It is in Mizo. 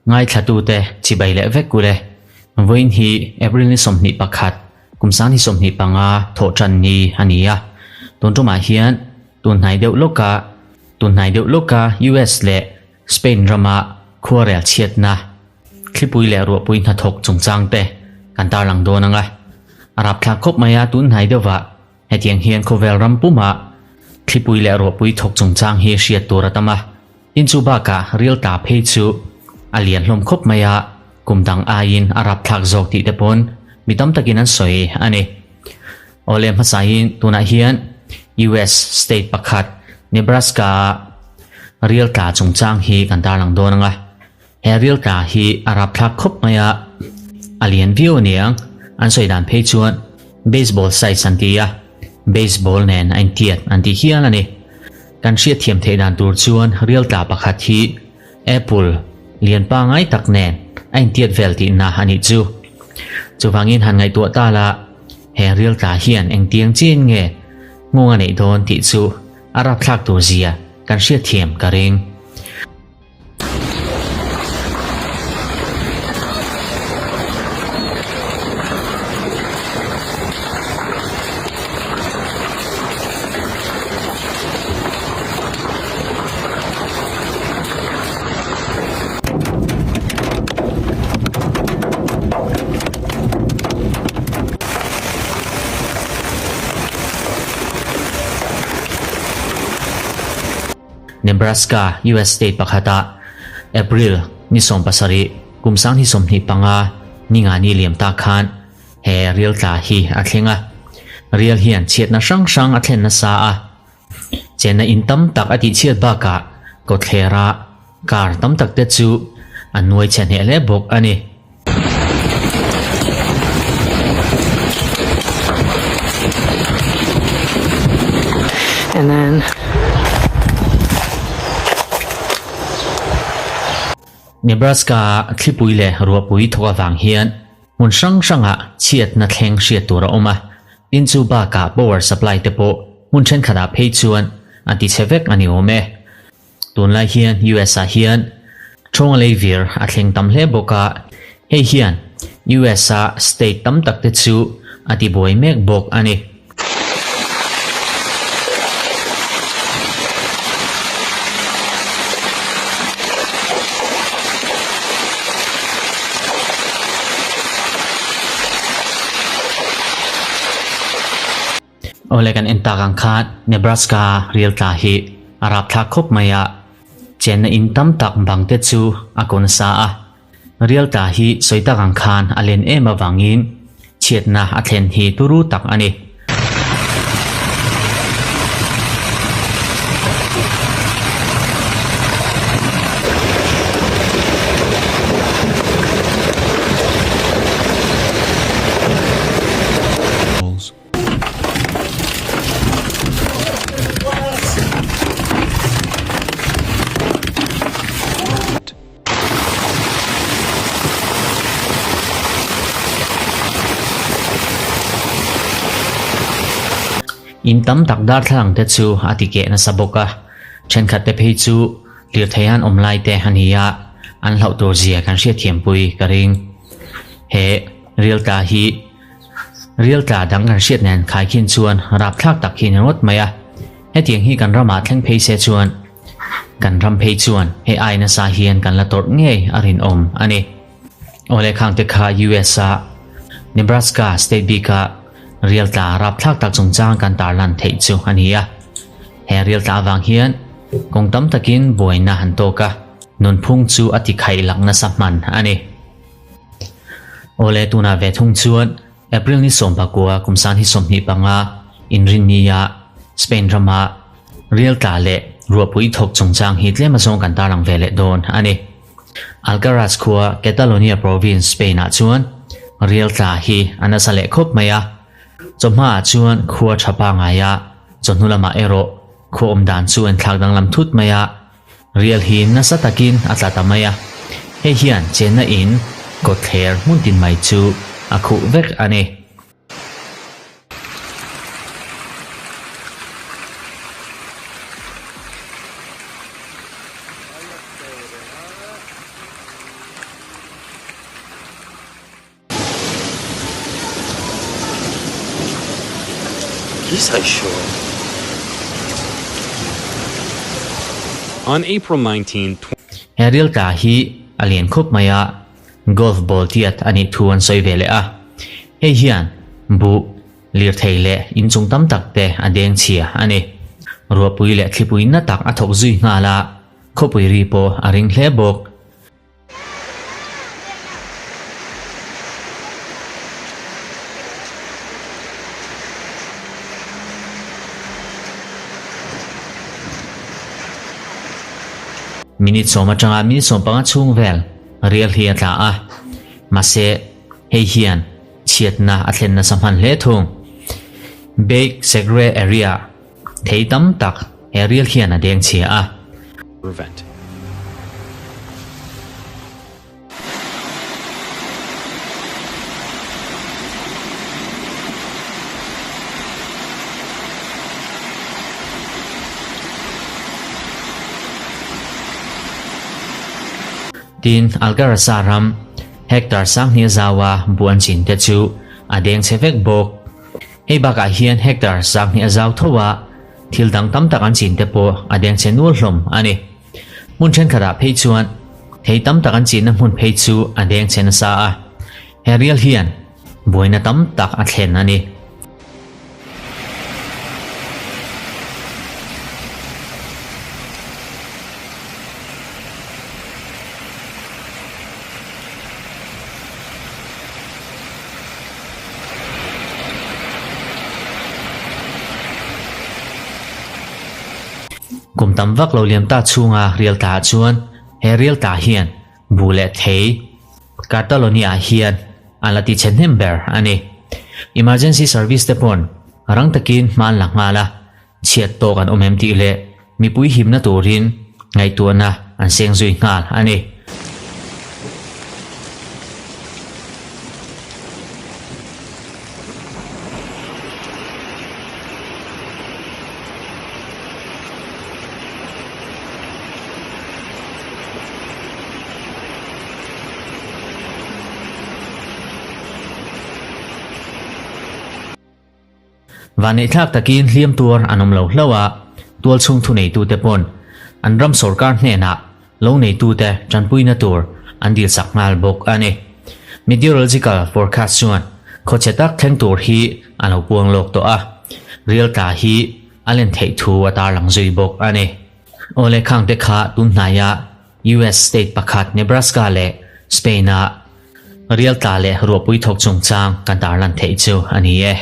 Ngaithlatute chibai leh vek ule. Vawiin hi April ni 21, kum 2025 thawh tan ni a ni a. Tun tumah hian tun hnai deuh lawka tun hnai deuh lawka US leh Spain rama khuarel chhiatna thlipui leh ruahpui hnathawk chungchang te kan tarlang dawn ang a. A rapthlak khawp mai a, tun hnai deuhah Hetiang hian khawvel ram pumah thlipui leh ruahpui thawk chungchang hi hriat tur a tam a, tin chu bakah ril ta phei chu a lian hlawm khawp mai a, kum dang aiin a rapthlak zawk tih te pawn mi tam takin an sawi a ni. Awle hmasain tunah hian US state pakhat Nebraska-a ril tla chungchang hi kan tarlang dawn ang a, he ril tla hi a rapthlak khawp mai a, a lian viau a niang, an sawi dan phei chuan baseball size an ti a, baseball nen a intiat an ti hial a ni. Kan hriatthiam theih dan tur chuan ril tla pakhat hi apple lian pangai tak nen a intiat vel tihna a nih chu. Chuvangin han ngaihtuah ta la, he ril tla hian engtiang chin nge nghawng a neih dawn tih chu a rapthlak tur zia kan hriatthiam ka ring. Nebraska, US state pakhata April ni 17, kum 2025 ni nga ni liam ta khan he rial tla hi a thleng a. Rial hian chhiatna hrang hrang a thlen nasa a. Chenna in tam tak a tihchhiat bakah kawtthlera car tam tak te chu a nuai chhe hneh hle bawk a ni. And then Nebraska-a thlipui leh ruahpui thawk avang hian hmun hrang hrangah chhiatna thleng hriat tur a awm a, tin chu bakah power supply te pawh hmun thenkhatah phei chuan a ti chhe vek a ni awm e. Tunlai hian US ah hian Ṭhawnga leivir a thleng tam hle bawk a, hei hian US a state tam tak te chu a ti buai mek bawk a ni. Awle kan en tak ang khan Nebraska rial tla hi a rapthlak khawp mai a, chenna in tam tak bang te chu a ko nasa a. Rial tla hi sawi tak ang khan a len em avangin chhiatna a thlen hi turu tak a ni. In tam tak darthlalang te chu a ti keh nasa bawk a, thenkhat te phei chu lirthei an awm lai te a ni a, an hlauh tur zia kan hriatthiampui ka ring. He ril tla hi Rial tla dang kan hriat nen khaikhin chuan rapthlak tak hi a ni rawt mai a, hetiang hi kan ramah thleng phei se chuan kan ram phei chuan hei ai nasa hian kan la tawrh ngei a rinawm a ni. Awle khangte kha US a Nebraska state bika rial tla rapthlak tak chungchang kan tarlan theih chu a ni a, he rial tla avang hian kawng tam takin buaina han tawk a, nunphung chu a ti khaih lak nasa hman a ni. Awle tunah ve thung chuan April ni 19 kum 2025 inrinnia Spain rama rial tla leh ruahpui thawk chungchang hi tlem azawng kan tarlang ve leh dawn a ni. Alcaraz khua Catalonia province Spain ah chuan rial tla hi a nasa leh khawp mai a, chawhma ah chuan khua tha pangai a, chawhnu lamah erawh khua awm dan chu an thlak danglam thut mai a, Rial hi nasa takin a tla ta mai a, hei hian chenna in kawtthler hmun tin mai chu a khuh vek a ni. This I sure. On April 19, He rial tla hi a lian khawp mai a, golf ball tiat a nih thu an sawi ve leh a. Hei hian buh, lirthei leh inchung tam tak te a deng chhia a ni. Ruahpui leh thlipui na tak a thawk zui nghal a, khawpui ri pawh a ring hle bawk. Minute sawm atanga minute 15 chhung vel rial hi a tla a, mahse hei hian chhiatna a thlen nasa hman hle thung. Bake Segre area thei tam tak he rial hian a deng chhia a. Event. Tin, Algarasa ram hectare sanghnih zaua buh an chin te chu a deng chhe vek bawk. Hei bakah hian hectare sanghnih a zau tho a, thil dang tam tak an chin te pawh a deng chhe nual hlawm a ni. Hmun thenkhatah phei chuan thei tam tak an chinna hmun phei chu a deng chhe nasa a, he rial hian buaina tam tak a thlen a ni. Kum tam vak lo liam ta chhunga rial tah chuan he rial tah hian bu leh thei Catalonia hian an la ti chhe hnem ber a ni. Emergency service te pawn rang takin hma an la nghal a, chhiat tawk an awm em tih leh mipui himna turin ngaihtuahna an seng zui nghal a ni. Vanneihthlak takin hliam tuar an awm lo hlauh a, tualchhung thuneitute pawn an ram sorkar hnenah lo neitute tanpuina tur an dilsak nghal bawk a ni. Meteorological forecast chuan khawchhe tak thleng tur hi a lo puang lawk tawh a, rial tla hi a len theih thu a tarlang zui bawk a ni. Awle khangte kha tunhnaia US state pakhat Nebraska leh Spain-a rial tla leh ruahpui thawk chungchang kan tarlan theih chu a ni e.